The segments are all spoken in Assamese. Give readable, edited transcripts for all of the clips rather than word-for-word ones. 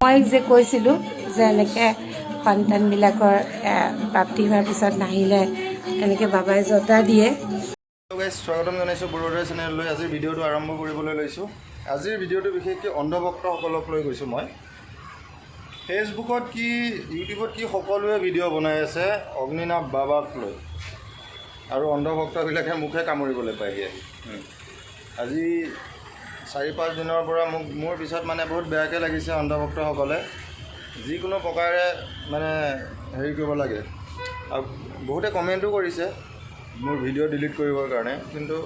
মই যে কৈছিলোঁ যে এনেকৈ সন্তানবিলাকৰ প্ৰাপ্তি হোৱাৰ পিছত নাহিলে এনেকৈ বাবাই জতা দিয়ে। গাইজ, স্বাগতম জনাইছোঁ বড়োদয় চেনেললৈ। আজিৰ ভিডিঅ'টো আৰম্ভ কৰিবলৈ লৈছোঁ। আজিৰ ভিডিঅ'টো বিশেষকৈ অন্ধভক্তসকলক লৈ গৈছোঁ মই। ফেচবুকত কি, ইউটিউবত কি, সকলোৱে ভিডিঅ' বনাই আছে অগ্নিনাভ বাবাক লৈ আৰু অন্ধভক্তবিলাকে মুখে কামুৰিবলৈ পায়হি আহি। আজি 4-5 দিনৰ পৰা মোক মোৰ পিছত মানে বহুত বেয়াকৈ লাগিছে। অন্ধভক্তসকলে যিকোনো প্ৰকাৰে মানে হেৰি কৰিব লাগে আৰু বহুতে কমেণ্টো কৰিছে মোৰ ভিডিঅ' ডিলিট কৰিবৰ কাৰণে। কিন্তু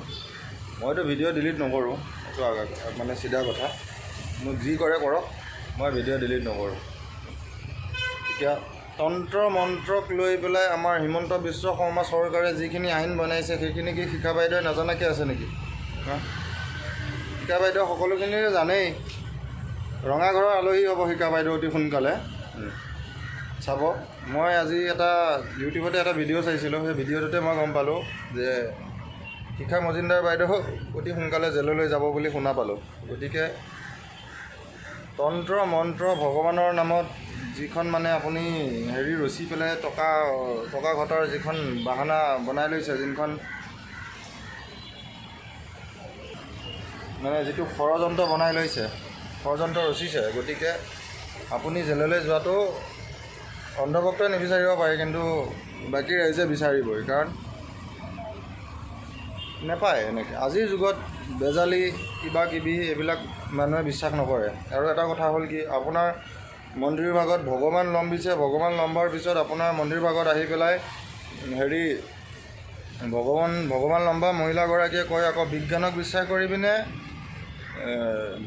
মইতো ভিডিঅ' ডিলিট নকৰোঁ। এইটো মানে চিধা কথা, মোক যি কৰে কৰক, মই ভিডিঅ' ডিলিট নকৰোঁ। এতিয়া তন্ত্ৰ মন্ত্ৰক লৈ পেলাই আমাৰ হিমন্ত বিশ্ব শৰ্মা চৰকাৰে যিখিনি আইন বনাইছে, সেইখিনি কি শিখা বাইদেৱে নাজানাকৈ আছে নেকি? হা, শিখা বাইদেউ সকলোখিনিয়ে জানেই। ৰঙাঘৰৰ আলহী হ'ব শিখা বাইদেউ অতি সোনকালে চাব। মই আজি এটা ইউটিউবতে এটা ভিডিঅ' চাইছিলোঁ। সেই ভিডিঅ'টোতে মই গম পালোঁ যে শিখা মজুমদাৰ বাইদেউ অতি সোনকালে জেললৈ যাব বুলি শুনা পালোঁ। গতিকে তন্ত্ৰ মন্ত্ৰ ভগৱানৰ নামত যিখন মানে আপুনি হেৰি ৰচি পেলাই টকা টকা ঘটাৰ যিখন বাহানা বনাই লৈছে, যোনখন মানে যিটো ষড়যন্ত্ৰ বনাই লৈছে, ষড়যন্ত্ৰ ৰচিছে, গতিকে আপুনি জেললৈ যোৱাটো অন্ধভক্তই নিবিচাৰিব পাৰে, কিন্তু বাকী ৰাইজে বিচাৰিবই। কাৰণ নাপায় এনেকৈ আজিৰ যুগত বেজালি কিবা কিবি এইবিলাক মানুহে বিশ্বাস নকৰে। আৰু এটা কথা হ'ল কি, আপোনাৰ মন্দিৰ ভাগত ভগৱান লম্ভিছে। ভগৱান লম্ভাৰ পিছত আপোনাৰ মন্দিৰ ভাগত আহি পেলাই হেৰি ভগৱান লম্ভা মহিলাগৰাকীয়ে কয় আকৌ, বিজ্ঞানক বিশ্বাস কৰিবিনে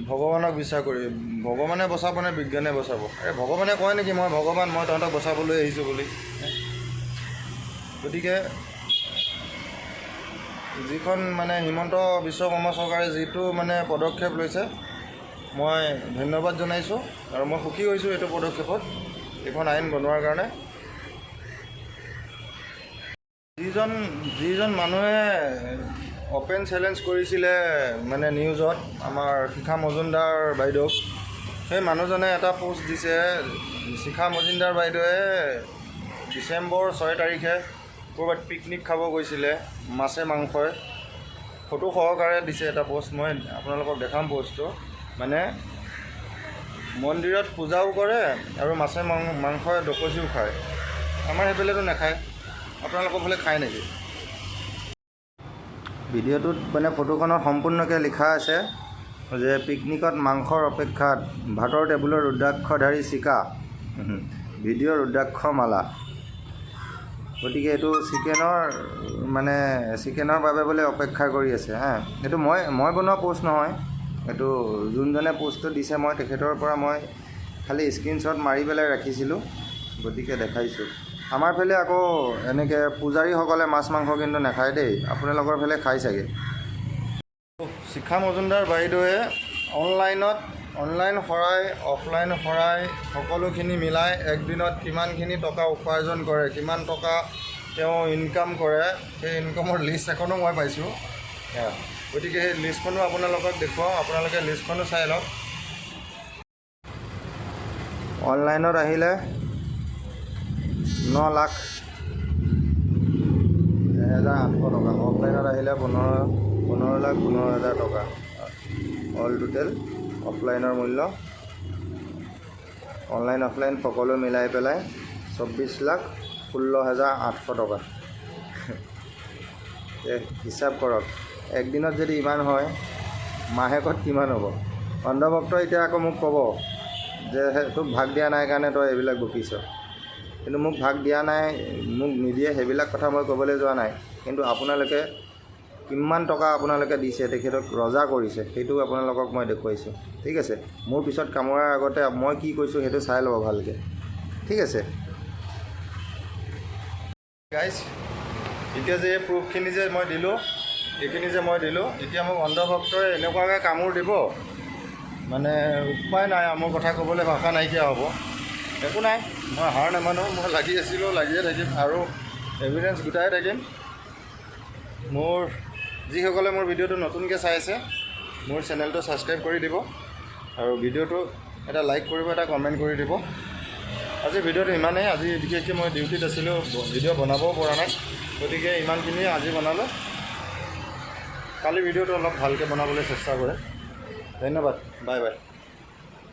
ভগৱানক বিশ্বাস কৰিবি? ভগৱানে বচাবনে বিজ্ঞানে বচাব? আৰে, ভগৱানে কয় নেকি মই ভগৱান, মই তহঁতক বচাবলৈ আহিছোঁ বুলি? গতিকে যিখন মানে হিমন্ত বিশ্ব শৰ্মা চৰকাৰে যিটো মানে পদক্ষেপ লৈছে, মই ধন্যবাদ জনাইছোঁ আৰু মই সুখী হৈছোঁ এইটো পদক্ষেপত, এইখন আইন বনোৱাৰ কাৰণে। যিজন মানুহে অ'পেন চেলেঞ্জ কৰিছিলে মানে নিউজত আমাৰ শিখা মজুমদাৰ বাইদেউক, সেই মানুহজনে এটা পোষ্ট দিছে। শিখা মজুমদাৰ বাইদেৱে ডিচেম্বৰ 6 তাৰিখে ক'ৰবাত পিকনিক খাব গৈছিলে মাছে মাংসই, ফটো সহকাৰে দিছে এটা পোষ্ট। মই আপোনালোকক দেখাম পোষ্টটো। মানে মন্দিৰত পূজাও কৰে আৰু মাছে মাংসই দকচিও খায়। আমাৰ সেইফালেতো নাখায়, আপোনালোকৰ ফালে খায় নেকি? ভিডিঅ'টোত মানে ফটোখনত সম্পূৰ্ণকৈ লিখা আছে যে পিকনিকত মাংসৰ অপেক্ষাত ভাতৰ টেবুলত ৰুদ্ৰাক্ষধাৰী চিকা, ভিডিঅ' ৰুদ্ৰাক্ষ মালা। গতিকে এইটো চিকেনৰ মানে চিকেনৰ বাবে বোলে অপেক্ষা কৰি আছে। হা, এইটো মই বনোৱা পোষ্ট নহয়। এইটো যোনজনে পোষ্টটো দিছে, মই তেখেতৰ পৰা মই খালি স্ক্ৰীনশ্বট মাৰি পেলাই ৰাখিছিলোঁ, গতিকে দেখাইছোঁ। আমাৰ ফালে আকৌ এনেকৈ পূজাৰীসকলে মাছ মাংস কিন্তু নাখায় দেই। আপোনালোকৰ ফালে খায় চাগে। শিখা মজুমদাৰ বাইদেৱে অনলাইন শৰাই, অফলাইন শৰাই সকলোখিনি মিলাই একদিনত কিমানখিনি টকা উপাৰ্জন কৰে, কিমান টকা তেওঁ ইনকাম কৰে, সেই ইনকামৰ লিষ্ট এখনো মই পাইছোঁ। গতিকে সেই লিষ্টখনো আপোনালোকক দেখুৱাওঁ, আপোনালোকে লিষ্টখনো চাই লওক। অনলাইনত আহিলে 9,01,800 টকা, অফলাইনত আহিলে 15,15,000 টকা। অল টোটেল অফলাইনৰ মূল্য অনলাইন অফলাইন সকলো মিলাই পেলাই 24,16,800 টকা। হিচাপ কৰক, একদিনত যদি ইমান হয়, মাহেকত কিমান হ'ব? অন্ধভক্ত এতিয়া আকৌ মোক ক'ব যে তোক ভাগ দিয়া নাই কাৰণে তই এইবিলাক বকিছ। কিন্তু মোক ভাগ দিয়া নাই, মোক নিদিয়ে, সেইবিলাক কথা মই ক'বলৈ যোৱা নাই। কিন্তু আপোনালোকে কিমান টকা আপোনালোকে দিছে, তেখেতক ৰজা কৰিছে, সেইটো আপোনালোকক মই দেখুৱাইছোঁ। ঠিক আছে, মোৰ পিছত কামোৰাৰ আগতে মই কি কৈছোঁ সেইটো চাই ল'ব ভালকৈ। ঠিক আছে গাইজ, এতিয়া যে এই প্ৰুফখিনি যে মই দিলোঁ, এইখিনি যে মই দিলোঁ, এতিয়া মোক অন্ধভক্তই এনেকুৱাকৈ কামোৰ দিব, মানে উপায় নাই আৰু, মোৰ কথা ক'বলৈ ভাষা নাইকিয়া হ'ব। একো নাই, মই হাৰ নামানো। মই লাগি আছিলোঁ, লাগিয়ে থাকিম আৰু এভিডেঞ্চ গোটাই থাকিম। মোৰ যিসকলে মোৰ ভিডিঅ'টো নতুনকৈ চাই আছে, মোৰ চেনেলটো ছাবস্ক্ৰাইব কৰি দিব আৰু ভিডিঅ'টো এটা লাইক কৰিব, এটা কমেণ্ট কৰি দিব। আজি ভিডিঅ'টো ইমানেই। আজি বিশেষকৈ মই ডিউটিত আছিলোঁ, ভিডিঅ' বনাবও পৰা নাই, গতিকে ইমানখিনিয়ে আজি বনালোঁ। কালি ভিডিঅ'টো অলপ ভালকৈ বনাবলৈ চেষ্টা কৰিম। ধন্যবাদ, বাই বাই।